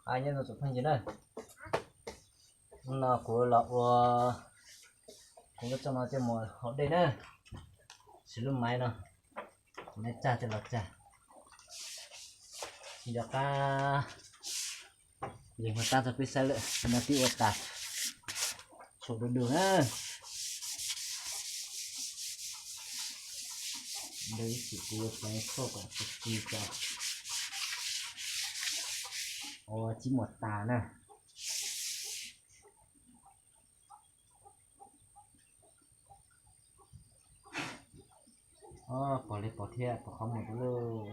Nyob zoo tsoom phooj ywg na, hnub no kuv los ua, kuv muab txoj no coj mus haus dej na, siv lub maiv no, kuv neb tsag tej los tsag. Tsis nco qab yees ua tab txog peb saib lawm, no twb ua tas, tshuav du du na. Ntawd ib chim kuv yuav pleev thauj kom tag kis tso, ua tsis muaj tas na. Pog li pog thiab pog qhov muag rau lauj.